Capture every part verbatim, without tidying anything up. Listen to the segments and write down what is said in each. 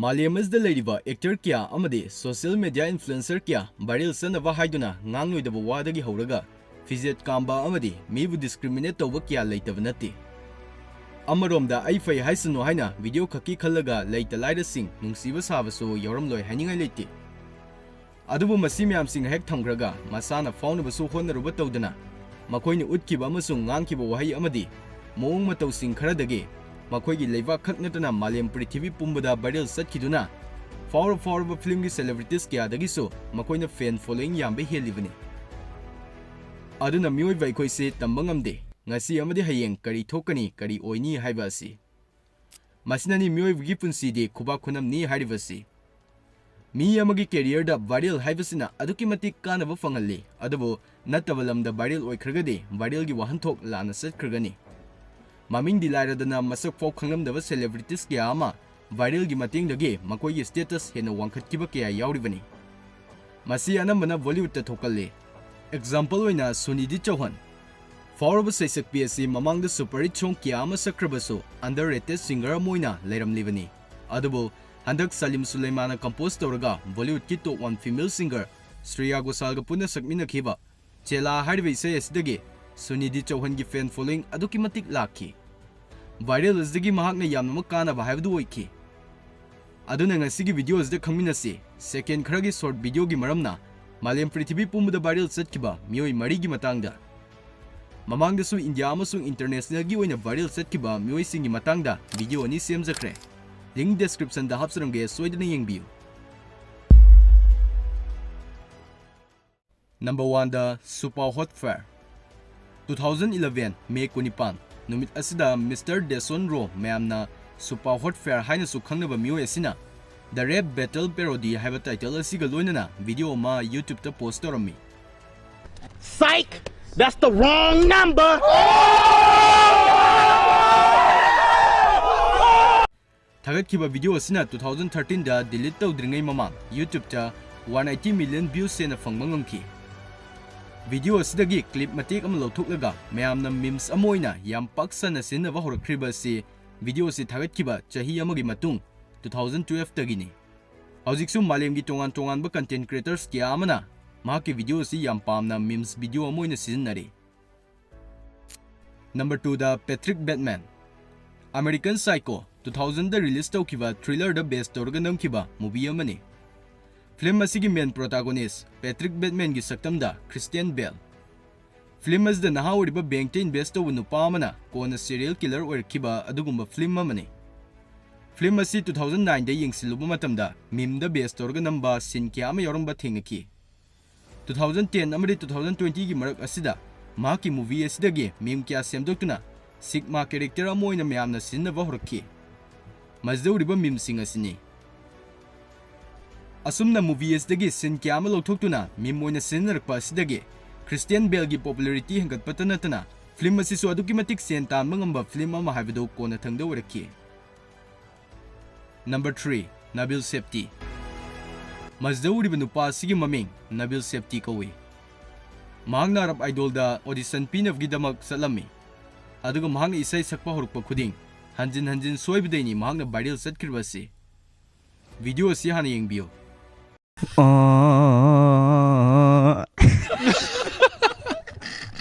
ꯃꯥꯂꯦꯝ ꯑꯁꯤꯗ ꯂꯩꯔꯤꯕ actor ꯀꯌꯥ ꯑꯃꯗꯤ social media influencer ꯀꯌꯥ viral ꯆꯠꯅꯕ ꯍꯥꯏꯗꯨꯅ ꯉꯥꯡꯂꯣꯏꯗꯕ ꯋꯥꯗꯒꯤ ꯍꯧꯔꯒ ꯐꯤꯖꯦꯠ ꯀꯥꯝꯕ ꯑꯃꯗꯤ ꯃꯤꯕꯨ discriminate ꯇꯧꯕ ꯀꯌꯥ ꯂꯩꯇꯕ ꯅꯠꯇꯦ꯫ ꯑꯃꯔꯣꯝꯗ ꯑꯩ ꯐꯩ ꯍꯥꯏꯁꯅꯨ ꯍꯥꯏꯅ video ꯈꯛꯀꯤ ꯈꯜꯂꯒ ꯂꯩꯇ ꯂꯥꯏꯔꯁꯤꯡ ꯅꯨꯡꯁꯤꯕ ꯁꯥꯕꯁꯨ ꯌꯥꯎꯔꯝꯂꯣꯏ ꯍꯥꯏꯅꯤꯡꯉꯥꯏ ꯂꯩꯇꯦ꯫ ꯑꯗꯨꯕꯨ ꯃꯁꯤ ꯃꯌꯥꯝꯁꯤꯡ ꯍꯦꯛ ꯊꯝꯈ꯭ꯔꯒ ꯃꯁꯥꯅ ꯐꯥꯎꯅꯕꯁꯨ ꯍꯣꯠꯅꯔꯨꯕ ꯇꯧꯗꯅ ꯃꯈꯣꯏꯅ ꯎꯠꯈꯤꯕ ꯑꯃꯁꯨꯡ ꯉꯥꯡꯈꯤꯕ ꯋꯥꯍꯩ ꯑꯃꯗꯤ ꯃꯑꯣꯡ ꯃꯇꯧꯁꯤꯡ ꯈꯔꯗꯒꯤ ꯃꯈꯣꯏꯒꯤ ꯂꯩꯕꯥꯛ ꯈꯛ ꯅꯠꯇꯅ ꯃꯥꯂꯦꯝ ꯄ꯭ꯔꯤꯊꯤꯕꯤ ꯄꯨꯝꯕꯗ viral ꯆꯠꯈꯤꯗꯨꯅ ꯐꯥꯎꯔ ꯐꯥꯎꯔꯕ filmꯒꯤ celebrities ꯀꯌꯥꯗꯒꯤꯁꯨ ꯃꯈꯣꯏꯅ fan following ꯌꯥꯝꯕ ꯍꯦꯜꯂꯤꯕꯅꯤ꯫ ꯑꯗꯨꯅ ꯃꯤꯑꯣꯏꯕ ꯑꯩꯈꯣꯏꯁꯦ ꯇꯝꯕ ꯉꯝꯗꯦ ꯉꯁꯤ ꯑꯃꯗꯤ ꯍꯌꯦꯡ ꯀꯔꯤ ꯊꯣꯛꯀꯅꯤ, ꯀꯔꯤ ꯑꯣꯏꯅꯤ ꯍꯥꯏꯕ ꯑꯁꯤ꯫ ꯃꯁꯤꯅꯅꯤ ꯃꯤꯑꯣꯏꯕꯒꯤ ꯄꯨꯟꯁꯤꯗꯤ ꯈꯨꯕꯥꯛ ꯈꯨꯅꯝꯅꯤ ꯍꯥꯏꯔꯤꯕꯁꯤ꯫ ꯃꯤ ꯑꯃꯒꯤ careerꯗ viral ꯍꯥꯏꯕꯁꯤꯅ ꯑꯗꯨꯛꯀꯤ ꯃꯇꯤꯛ ꯀꯥꯟꯅꯕ ꯐꯪꯍꯜꯂꯤ, ꯑꯗꯨꯕꯨ ꯅꯠꯇꯕ ꯂꯝꯗ viral ꯑꯣꯏꯈ꯭ꯔꯒꯗꯤ viralꯒꯤ ꯋꯥꯍꯟꯊꯣꯛ ꯂꯥꯟꯅ ꯆꯠꯈ꯭ꯔꯒꯅꯤ꯫ ꯃꯃꯤꯡꯗꯤ ꯂꯥꯏꯔꯗꯅ ꯃꯁꯛ ꯐꯥꯎ ꯈꯪꯂꯝꯗꯕ celebrities ꯀꯌꯥ ꯑꯃ viralꯒꯤ ꯃꯇꯦꯡꯗꯒꯤ ꯃꯈꯣꯏꯒꯤ status ꯍꯦꯟꯅ ꯋꯥꯡꯈꯠꯈꯤꯕ ꯀꯌꯥ ꯌꯥꯎꯔꯤꯕꯅꯤ꯫ ꯃꯁꯤ ꯑꯅꯝꯕꯅ Bollywoodꯇ ꯊꯣꯛꯀꯜꯂꯤ꯫ Example ꯑꯣꯏꯅ ꯁꯨꯅꯤꯗꯤ ꯆꯧꯍꯟ꯫ ꯐꯥꯎꯔꯕ ꯁꯩꯁꯛꯄꯤ ꯑꯁꯤ ꯃꯃꯥꯡꯗ super hit song ꯀꯌꯥ ꯑꯃ ꯁꯛꯈ꯭ꯔꯕꯁꯨ underrated singer ꯑꯃ ꯑꯣꯏꯅ ꯂꯩꯔꯝꯂꯤꯕꯅꯤ꯫ ꯑꯗꯨꯕꯨ ꯍꯟꯗꯛ ꯁꯂꯤꯝ ꯁꯨꯂꯩꯃꯥꯟꯅ compose ꯇꯧꯔꯒ Bollywoodꯀꯤ top one female singer Shreya ꯘꯣꯁꯥꯜꯒ ꯄꯨꯟꯅ ꯁꯛꯃꯤꯟꯅꯈꯤꯕ ꯆꯦꯂꯥ ꯍꯥꯏꯔꯤꯕ ꯏꯁꯩ ꯑꯁꯤꯗꯒꯤ ꯁꯨꯅꯤꯗꯤ ꯆꯧꯍꯟꯒꯤ fan following ꯑꯗꯨꯛꯀꯤ ꯃꯇꯤꯛ ꯂꯥꯛꯈꯤ꯫ Viral ꯑꯁꯤꯗꯒꯤ ꯃꯍꯥꯛꯅ ꯌꯥꯝꯅꯃꯛ ꯀꯥꯟꯅꯕ ꯍꯥꯏꯕꯗꯨ ꯑꯣꯏꯈꯤ꯫ ꯑꯗꯨꯅ ꯉꯁꯤꯒꯤ video ꯑꯁꯤꯗ ꯈꯪꯃꯤꯟꯅꯁꯤ, second ꯈꯔꯒꯤ short videoꯒꯤ ꯃꯔꯝꯅ ꯃꯥꯂꯦꯝ ꯄ꯭ꯔꯤꯊꯤꯕꯤ ꯄꯨꯝꯕꯗ viral ꯆꯠꯈꯤꯕ ꯃꯤꯑꯣꯏ ꯃꯔꯤꯒꯤ ꯃꯇꯥꯡꯗ꯫ ꯃꯃꯥꯡꯗꯁꯨ India ꯑꯃꯁꯨꯡ internationalꯒꯤ ꯑꯣꯏꯅ viral ꯆꯠꯈꯤꯕ ꯃꯤꯑꯣꯏꯁꯤꯡꯒꯤ ꯃꯇꯥꯡꯗ video ꯑꯅꯤ ꯁꯦꯝꯖꯈ꯭ꯔꯦ꯫ Link descriptionꯗ ꯍꯥꯞꯆꯔꯝꯒꯦ, ꯁꯣꯏꯗꯅ ꯌꯦꯡꯕꯤꯌꯨ꯫ Number oneꯗ Super Hot Fire꯫ Two thousand eleven May ꯀꯨꯟꯅꯤꯄꯥꯟ ꯅꯨꯃꯤꯠ ꯑꯁꯤꯗ Mister Dason Rowe, ꯃꯌꯥꯝꯅ Super Hot Fire ꯍꯥꯏꯅꯁꯨ ꯈꯪꯅꯕ ꯃꯤꯑꯣꯏ ꯑꯁꯤꯅ The Rap Battle Parody ꯍꯥꯏꯕ title ꯑꯁꯤꯒ ꯂꯣꯏꯅꯅ video ꯑꯃ YouTubeꯇ post ꯇꯧꯔꯝꯃꯤ꯫ Psych! That's the wrong number! ꯊꯥꯒꯠꯈꯤꯕ video ꯑꯁꯤꯅ two thousand thirteenꯗ delete ꯇꯧꯗ꯭ꯔꯤꯉꯩ ꯃꯃꯥꯡ YouTubeꯇ one eighty million views ꯍꯦꯟꯅ ꯐꯪꯕ ꯉꯝꯈꯤ꯫ Video ꯑꯁꯤꯗꯒꯤ clip ꯃꯇꯦꯛ ꯑꯃ ꯂꯧꯊꯣꯛꯂꯒ ꯃꯌꯥꯝꯅ memes ꯑꯃ ꯑꯣꯏꯅ ꯌꯥꯝ ꯄꯥꯛ ꯁꯟꯅ ꯁꯤꯖꯤꯟꯅꯕ ꯍꯧꯔꯛꯈ꯭ꯔꯤꯕ ꯑꯁꯤ video ꯑꯁꯤ ꯊꯥꯒꯠꯈꯤꯕ ꯆꯍꯤ ꯑꯃꯒꯤ ꯃꯇꯨꯡ two thousand twelve ꯇꯒꯤꯅꯤ꯫ ꯍꯧꯖꯤꯛꯁꯨ ꯃꯥꯂꯦꯝꯒꯤ ꯇꯣꯉꯥꯟ ꯇꯣꯉꯥꯟꯕ content creators ꯀꯌꯥ ꯑꯃꯅ ꯃꯍꯥꯛꯀꯤ video ꯑꯁꯤ ꯌꯥꯝ ꯄꯥꯝꯅ memes video ꯑꯃ ꯑꯣꯏꯅ ꯁꯤꯖꯤꯟꯅꯔꯤ꯫ Number two ꯗ Patrick Bateman꯫ American Psycho two thousand ꯗ release ꯇꯧꯈꯤꯕ thriller ꯗ base ꯇꯧꯔꯒ ꯅꯝꯈꯤꯕ movie ꯑꯃꯅꯤ꯫ Film ꯑꯁꯤꯒꯤ main protagonist Patrick Bateman ꯒꯤ ꯁꯛꯇꯝꯗ Christian Bale꯫ Film ꯑꯁꯤꯗ ꯅꯍꯥ ꯑꯣꯏꯔꯤꯕ bank ꯇ invest ꯇꯧꯕ ꯅꯨꯄꯥ ꯑꯃꯅ ꯀꯣꯟꯅ serial killer ꯑꯣꯏꯔꯛꯈꯤꯕ ꯑꯗꯨꯒꯨꯝꯕ film ꯑꯃꯅꯤ꯫ Film ꯑꯁꯤ two thousand nine ꯗ ꯌꯦꯡꯁꯤꯜꯂꯨꯕ ꯃꯇꯝꯗ meme ꯗ base ꯇꯧꯔꯒ ꯅꯝꯕ scene ꯀꯌꯥ ꯑꯃ ꯌꯥꯎꯔꯝꯕ ꯊꯦꯡꯅꯈꯤ꯫ Two thousand ten ꯑꯃꯗꯤ two thousand twenty ꯒꯤ ꯃꯔꯛ ꯑꯁꯤꯗ ꯃꯍꯥꯛꯀꯤ movie ꯑꯁꯤꯗꯒꯤ meme ꯀꯌꯥ ꯁꯦꯝꯗꯣꯛꯇꯨꯅ Sigma character ꯑꯃ ꯑꯣꯏꯅ ꯃꯌꯥꯝꯅ ꯁꯤꯖꯤꯟꯅꯕ ꯍꯧꯔꯛꯈꯤ꯫ ꯃꯁꯤꯗ ꯎꯔꯤꯕ meme ꯁꯤꯡ ꯑꯁꯤꯅꯤ꯫ ꯑꯁꯨꯝꯅ movie ꯑꯁꯤꯗꯒꯤ scene ꯀꯌꯥ ꯑꯃ ꯂꯧꯊꯣꯛꯇꯨꯅ meme ꯑꯣꯏꯅ ꯁꯤꯖꯤꯟꯅꯔꯛꯄ ꯑꯁꯤꯗꯒꯤ Christian Bale ꯒꯤ popularity ꯍꯦꯟꯒꯠꯄꯇ ꯅꯠꯇꯅ film ꯑꯁꯤꯁꯨ ꯑꯗꯨꯛꯀꯤ ꯃꯇꯤꯛ ꯁꯦꯟ ꯇꯥꯟꯕ ꯉꯝꯕ film ꯑꯃ ꯍꯥꯏꯕꯗꯨ ꯀꯣꯟꯅꯊꯪꯗ ꯑꯣꯏꯔꯛꯈꯤ꯫ Number three, Nabil Septi꯫ ꯃꯁꯤꯗ ꯎꯔꯤꯕ ꯅꯨꯄꯥ ꯑꯁꯤꯒꯤ ꯃꯃꯤꯡ Nabil Septi ꯀꯧꯏ꯫ ꯃꯍꯥꯛꯅ Arab Idol ꯗ audition ꯄꯤꯅꯕꯒꯤꯗꯃꯛ ꯆꯠꯂꯝꯃꯤ꯫ ꯑꯗꯨꯒ ꯃꯍꯥꯛꯅ ꯏꯁꯩ ꯁꯛꯄ ꯍꯧꯔꯛꯄ ꯈꯨꯗꯤꯡ ꯍꯟꯖꯤꯟ ꯍꯟꯖꯤꯟ ꯁꯣꯏꯕꯗꯩꯅꯤ ꯃꯍꯥꯛꯅ viral ꯆꯠꯈ꯭ꯔꯤꯕ ꯑꯁꯤ꯫ Video ꯑꯁꯤ ꯍꯥꯟꯅ ꯌꯦꯡꯕꯤꯌꯨ꯫ ꯑꯣ꯫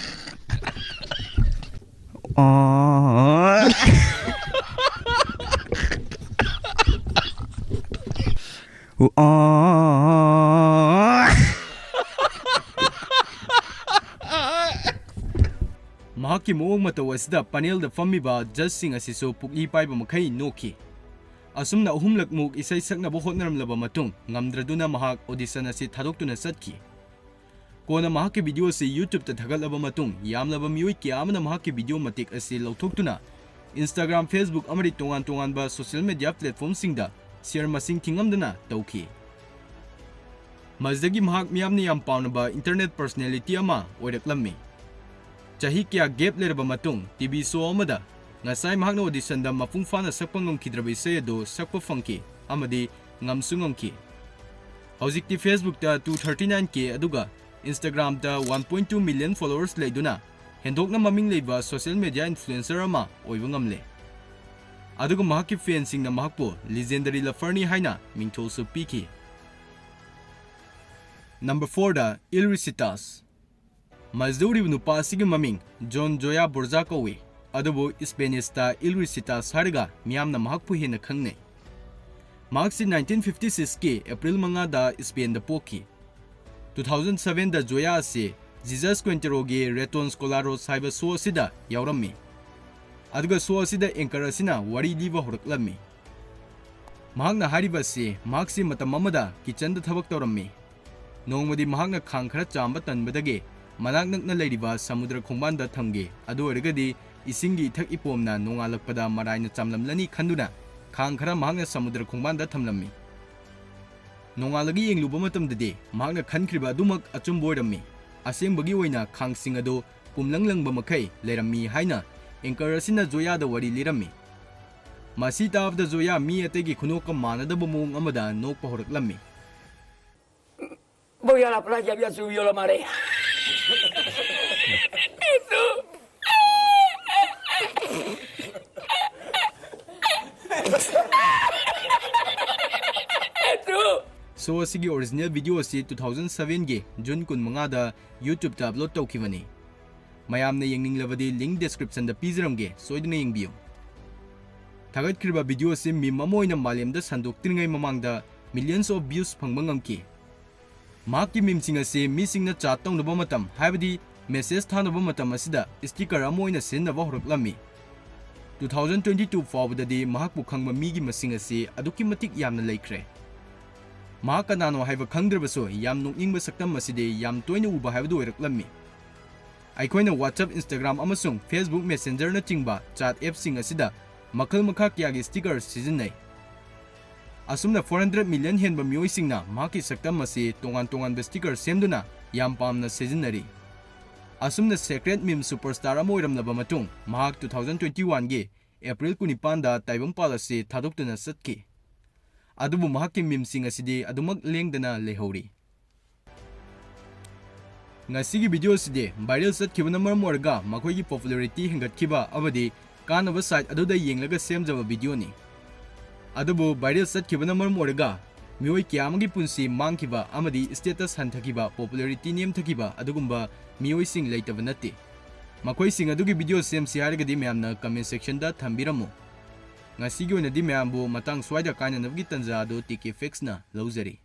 ꯑꯣ꯫ ꯑꯣ꯫ ꯃꯍꯥꯛꯀꯤ ꯃꯑꯣꯡ ꯃꯇꯧ ꯑꯁꯤꯗ panel ꯗ ꯐꯝꯃꯤꯕ judge ꯁꯤꯡ ꯑꯁꯤꯁꯨ ꯄꯨꯛꯂꯤ ꯄꯥꯏꯕ ꯃꯈꯩ ꯅꯣꯛꯈꯤ꯫ ꯑꯁꯨꯝꯅ ꯑꯍꯨꯝꯂꯛꯃꯨꯛ ꯏꯁꯩ ꯁꯛꯅꯕ ꯍꯣꯠꯅꯔꯝꯂꯕ ꯃꯇꯨꯡ, ꯉꯝꯗ꯭ꯔꯗꯨꯅ ꯃꯍꯥꯛ audition ꯑꯁꯤ ꯊꯥꯗꯣꯛꯇꯨꯅ ꯆꯠꯈꯤ꯫ ꯀꯣꯟꯅ ꯃꯍꯥꯛꯀꯤ video ꯑꯁꯤ YouTube ꯇ ꯊꯥꯒꯠꯂꯕ ꯃꯇꯨꯡ, ꯌꯥꯝꯂꯕ ꯃꯤꯑꯣꯏ ꯀꯌꯥ ꯑꯃꯅ ꯃꯍꯥꯛꯀꯤ video ꯃꯇꯦꯛ ꯑꯁꯤ ꯂꯧꯊꯣꯛꯇꯨꯅ Instagram, Facebook ꯑꯃꯗꯤ ꯇꯣꯉꯥꯟ ꯇꯣꯉꯥꯟꯕ social media platform ꯁꯤꯡꯗ share ꯃꯁꯤꯡ ꯊꯤꯉꯝꯗꯅ ꯇꯧꯈꯤ꯫ ꯃꯁꯤꯗꯒꯤ ꯃꯍꯥꯛ ꯃꯤꯌꯥꯝꯅ ꯌꯥꯝ ꯄꯥꯝꯅꯕ internet personality ꯑꯃ ꯑꯣꯏꯔꯛꯂꯝꯃꯤ꯫ ꯆꯍꯤ ꯀꯌꯥ gap ꯂꯩꯔꯕ ꯃꯇꯨꯡ, T V show ꯑꯃꯗ ꯉꯁꯥꯏ ꯃꯍꯥꯛꯅ audition ꯗ ꯃꯄꯨꯡ ꯐꯥꯅ ꯁꯛꯄ ꯉꯝꯈꯤꯗ꯭ꯔꯕ ꯏꯁꯩ ꯑꯗꯨ ꯁꯛꯄ ꯐꯪꯈꯤ ꯑꯃꯗꯤ ꯉꯝꯁꯨ ꯉꯝꯈꯤ꯫ ꯍꯧꯖꯤꯛꯇꯤ Facebook ꯇ two thirty nine K ꯑꯗꯨꯒ Instagram ꯇ one point two million followers ꯂꯩꯗꯨꯅ ꯍꯦꯟꯗꯣꯛꯅ ꯃꯃꯤꯡ ꯂꯩꯕ social media influencer ꯑꯃ ꯑꯣꯏꯕ ꯉꯝꯂꯦ꯫ ꯑꯗꯨꯒ ꯃꯍꯥꯛꯀꯤ ꯐꯦꯟꯁꯤꯡꯅ ꯃꯍꯥꯛꯄꯨ ꯂꯤꯖꯦꯟꯗꯔꯤ ꯂꯐꯔꯅꯤ ꯍꯥꯏꯅ ꯃꯤꯡꯊꯣꯜꯁꯨ ꯄꯤꯈꯤ꯫ ꯅꯝꯕꯔ ꯐꯣꯔꯗ ꯏꯜ ꯔꯤꯁꯤꯇꯥꯁ꯫ ꯃꯖꯗꯧꯔꯤꯕ ꯅꯨꯄꯥ ꯑꯁꯤꯒꯤ ꯃꯃꯤꯡ ꯖꯣꯟ ꯖꯣꯌꯥ ꯕꯣꯔꯖꯥ ꯀꯧꯏ, ꯑꯗꯨꯕꯨ ꯏꯁꯄꯦꯅꯤꯁꯇ ꯏꯜ ꯔꯤꯁꯤꯇꯥꯁ ꯍꯥꯏꯔꯒ ꯃꯤꯌꯥꯝꯅ ꯃꯍꯥꯛꯄꯨ ꯍꯦꯟꯅ ꯈꯪꯅꯩ꯫ ꯃꯍꯥꯛꯁꯤ ꯅꯥꯏꯟꯇꯤꯟ ꯐꯤꯐꯇꯤ ꯁꯤꯛꯁꯀꯤ ꯑꯦꯄ꯭ꯔꯤꯜ ꯃꯉꯥꯗ ꯏꯁꯄꯦꯟꯗ ꯄꯣꯛꯈꯤ꯫ ꯇꯨ ꯊꯥꯎꯖꯟ ꯁꯚꯦꯟꯗ ꯖꯣꯌꯥ ꯑꯁꯤ ꯖꯤꯖꯁ ꯀ꯭ꯋꯦꯟꯇꯦꯔꯣꯒꯤ ꯔꯦꯇꯣꯟ ꯁ꯭ꯀꯣꯂꯥꯔꯣꯁ ꯍꯥꯏꯕ ꯁꯣ ꯑꯁꯤꯗ ꯌꯥꯎꯔꯝꯃꯤ, ꯑꯗꯨꯒ ꯁꯣ ꯑꯁꯤꯗ ꯑꯦꯡꯀꯔ ꯑꯁꯤꯅ ꯋꯥꯔꯤ ꯂꯤꯕ ꯍꯧꯔꯛꯂꯝꯃꯤ꯫ ꯃꯍꯥꯛꯅ ꯍꯥꯏꯔꯤꯕ ꯑꯁꯤ ꯃꯍꯥꯛꯁꯤ ꯃꯇꯝ ꯑꯃꯗ ꯀꯤꯆꯟꯗ ꯊꯕꯛ ꯇꯧꯔꯝꯃꯤ꯫ ꯅꯣꯡꯃꯗꯤ ꯃꯍꯥꯛꯅ ꯈꯥꯡ ꯈꯔ ꯆꯥꯝꯕ ꯇꯟꯕꯗꯒꯤ ꯃꯅꯥꯛ ꯅꯛꯅ ꯂꯩꯔꯤꯕ ꯁꯃꯨꯗ꯭ꯔ ꯈꯣꯡꯕꯥꯟꯗ ꯊꯝꯒꯦ, ꯑꯗꯨ ꯑꯣꯏꯔꯒꯗꯤ ꯏꯁꯤꯡꯒꯤ ꯏꯊꯛ ꯏꯄꯣꯝꯅ ꯅꯣꯡꯉꯥꯜꯂꯛꯄꯗ ꯃꯔꯥꯏꯅ ꯆꯥꯝꯂꯝꯂꯅꯤ ꯈꯟꯗꯨꯅ ꯈꯥꯡ ꯈꯔ ꯃꯍꯥꯛꯅ ꯁꯃꯨꯗ꯭ꯔ ꯈꯣꯡꯕꯥꯟꯗ ꯊꯝꯂꯝꯃꯤ꯫ ꯅꯣꯡꯉꯥꯜꯂꯒ ꯌꯦꯡꯂꯨꯕ ꯃꯇꯝꯗꯗꯤ ꯃꯍꯥꯛꯅ ꯈꯟꯈ꯭ꯔꯤꯕ ꯑꯗꯨꯃꯛ ꯑꯆꯨꯝꯕ ꯑꯣꯏꯔꯝꯃꯤ꯫ ꯑꯁꯦꯡꯕꯒꯤ ꯑꯣꯏꯅ ꯈꯥꯡꯁꯤꯡ ꯑꯗꯨ ꯄꯨꯝꯂꯪ ꯂꯪꯕ ꯃꯈꯩ ꯂꯩꯔꯝꯃꯤ ꯍꯥꯏꯅ ꯑꯦꯡꯀꯔ ꯑꯁꯤꯅ ꯖꯣꯌꯥꯗ ꯋꯥꯔꯤ ꯂꯤꯔꯝꯃꯤ꯫ ꯃꯁꯤ ꯇꯥꯕꯗ ꯖꯣꯌꯥ ꯃꯤ ꯑꯇꯩꯒꯤ ꯈꯨꯅꯣꯛꯀ ꯃꯥꯟꯅꯗꯕ ꯃꯑꯣꯡ ꯑꯃꯗ ꯅꯣꯛꯄ ꯍꯧꯔꯛꯂꯝꯃꯤ꯫ Voy a la playa, había subido la marea. ꯁꯣ ꯑꯁꯤꯒꯤ ꯑꯣꯔꯤꯖꯤꯅꯦꯜ ꯚꯤꯗꯤꯑꯣ ꯑꯁꯤ ꯇꯨ ꯊꯥꯎꯖꯟ ꯁꯚꯦꯟꯒꯤ ꯖꯨꯟ ꯀꯨꯟꯃꯉꯥꯗ YouTube-ꯇ ꯑꯞꯂꯣꯗ ꯇꯧꯈꯤꯕꯅꯤ꯫ ꯃꯌꯥꯝꯅ ꯌꯦꯡꯅꯤꯡꯂꯕꯗꯤ ꯂꯤꯡ ꯗꯤꯁꯀ꯭ꯔꯤꯞꯁꯟꯗ ꯄꯤꯖꯔꯝꯒꯦ, ꯁꯣꯏꯗꯅ ꯌꯦꯡꯕꯤꯌꯨ꯫ ꯊꯥꯒꯠꯈ꯭ꯔꯤꯕ ꯚꯤꯗꯤꯑꯣ ꯑꯁꯤ ꯃꯤꯝ ꯑꯃ ꯑꯣꯏꯅ ꯃꯥꯂꯦꯝꯗ ꯁꯟꯗꯣꯛꯇ꯭ꯔꯤꯉꯩ ꯃꯃꯥꯡꯗ millions of views ꯐꯪꯕ ꯉꯝꯈꯤ꯫ ꯃꯍꯥꯛꯀꯤ ꯃꯤꯝꯁꯤꯡ ꯑꯁꯤ ꯃꯤꯁꯤꯡꯅ ꯆꯥꯠ ꯇꯧꯅꯕ ꯃꯇꯝ, ꯍꯥꯏꯕꯗꯤ ꯃꯦꯁꯦꯖ ꯊꯥꯅꯕ ꯃꯇꯝ ꯑꯁꯤꯗ ꯁ꯭ꯇꯤꯀꯔ ꯑꯃ ꯑꯣꯏꯅ ꯁꯤꯖꯤꯟꯅꯕ ꯍꯧꯔꯛꯂꯝꯃꯤ꯫ ꯇꯨ ꯊꯥꯎꯖꯟ ꯇ꯭ꯋꯦꯟꯇꯤ ꯇꯨ ꯐꯥꯎꯕꯗꯗꯤ ꯃꯍꯥꯛꯄꯨ ꯈꯪꯕ ꯃꯤꯒꯤ ꯃꯁꯤꯡ ꯑꯁꯤ ꯑꯗꯨꯛꯀꯤ ꯃꯇꯤꯛ ꯌꯥꯝꯅ ꯂꯩꯈ꯭ꯔꯦ꯫ ꯃꯍꯥꯛ ꯀꯅꯥꯅꯣ ꯍꯥꯏꯕ ꯈꯪꯗ꯭ꯔꯕꯁꯨ, ꯌꯥꯝ ꯅꯣꯛꯅꯤꯡꯕ ꯁꯛꯇꯝ ꯑꯁꯤꯗꯤ ꯌꯥꯝ ꯇꯣꯏꯅ ꯎꯕ ꯍꯥꯏꯕꯗꯨ ꯑꯣꯏꯔꯛꯂꯝꯃꯤ꯫ ꯑꯩꯈꯣꯏꯅ WhatsApp, Instagram ꯑꯃꯁꯨꯡ Facebook Messenger-ꯅꯆꯤꯡꯕ ꯆꯥꯠ ꯑꯦꯞꯁꯤꯡ ꯑꯁꯤꯗ ꯃꯈꯜ ꯃꯈꯥ ꯀꯌꯥꯒꯤ ꯁ꯭ꯇꯤꯀꯔ ꯁꯤꯖꯤꯟꯅꯩ꯫ ꯑꯁꯨꯝꯅ four hundred million ꯍꯦꯟꯕ ꯃꯤꯑꯣꯏꯁꯤꯡꯅ ꯃꯍꯥꯛꯀꯤ ꯁꯛꯇꯝ ꯑꯁꯤ ꯇꯣꯉꯥꯟ ꯇꯣꯉꯥꯟꯕ ꯁ꯭ꯇꯤꯀꯔ ꯁꯦꯝꯗꯨꯅ ꯌꯥꯝ ꯄꯥꯝꯅ ꯁꯤꯖꯤꯟꯅꯔꯤ꯫ ꯑꯁꯨꯝꯅ ꯁꯦꯀ꯭ꯔꯦꯠ ꯃꯤꯝ ꯁꯨꯄꯔꯁ꯭ꯇꯥꯔ ꯑꯃ ꯑꯣꯏꯔꯝꯂꯕ ꯃꯇꯨꯡ, ꯃꯍꯥꯛ ꯇꯨ ꯊꯥꯎꯖꯟ ꯇ꯭ꯋꯦꯟꯇꯤ ꯋꯥꯟꯒꯤ ꯑꯦꯄ꯭ꯔꯤꯜ ꯀꯨꯟꯅꯤꯄꯥꯟꯗ ꯇꯥꯏꯕꯪꯄꯥꯜ ꯑꯁꯤ ꯊꯥꯗꯣꯛꯇꯨꯅ ꯆꯠꯈꯤ꯫ ꯑꯗꯨꯕꯨ ꯃꯍꯥꯛꯀꯤ ꯃꯤꯝꯁꯤꯡ ꯑꯁꯤꯗꯤ ꯑꯗꯨꯃꯛ ꯂꯦꯡꯗꯅ ꯂꯩꯍꯧꯔꯤ꯫ ꯉꯁꯤꯒꯤ ꯚꯤꯗꯤꯑꯣ ꯑꯁꯤꯗꯤ ꯚꯥꯏꯔꯦꯜ ꯆꯠꯈꯤꯕꯅ ꯃꯔꯝ ꯑꯣꯏꯔꯒ ꯃꯈꯣꯏꯒꯤ ꯄꯣꯄꯨꯂꯔꯤꯇꯤ ꯍꯦꯟꯒꯠꯈꯤꯕ ꯑꯃꯗꯤ ꯀꯥꯟꯅꯕ site ꯑꯗꯨꯗ ꯌꯦꯡꯂꯒ ꯁꯦꯝꯖꯕ video ꯅꯤ꯫ ꯑꯗꯨꯕꯨ viral ꯆꯠꯈꯤꯕꯅ ꯃꯔꯝ ꯑꯣꯏꯔꯒ ꯃꯤꯑꯣꯏ ꯀꯌꯥ ꯑꯃꯒꯤ ꯄꯨꯟꯁꯤ ꯃꯥꯡꯈꯤꯕ ꯑꯃꯗꯤ status ꯍꯟꯊꯈꯤꯕ, popularity ꯅꯦꯝꯊꯈꯤꯕ ꯑꯗꯨꯒꯨꯝꯕ ꯃꯤꯑꯣꯏꯁꯤꯡ ꯂꯩꯇꯕ ꯅꯠꯇꯦ꯫ ꯃꯈꯣꯏꯁꯤꯡ ꯑꯗꯨꯒꯤ video ꯁꯦꯝꯁꯤ ꯍꯥꯏꯔꯒꯗꯤ ꯃꯌꯥꯝꯅ comment section ꯗ ꯊꯝꯕꯤꯔꯝꯃꯨ꯫ ꯉꯁꯤꯒꯤ ꯑꯣꯏꯅꯗꯤ ꯃꯌꯥꯝꯕꯨ ꯃꯇꯥꯡ ꯁ꯭ꯋꯥꯏꯗ ꯀꯥꯏꯅꯅꯕꯒꯤ ꯇꯟꯖꯥ ꯑꯗꯨ ꯇꯤ ꯀꯦ Facts ꯅ ꯂꯧꯖꯔꯤ꯫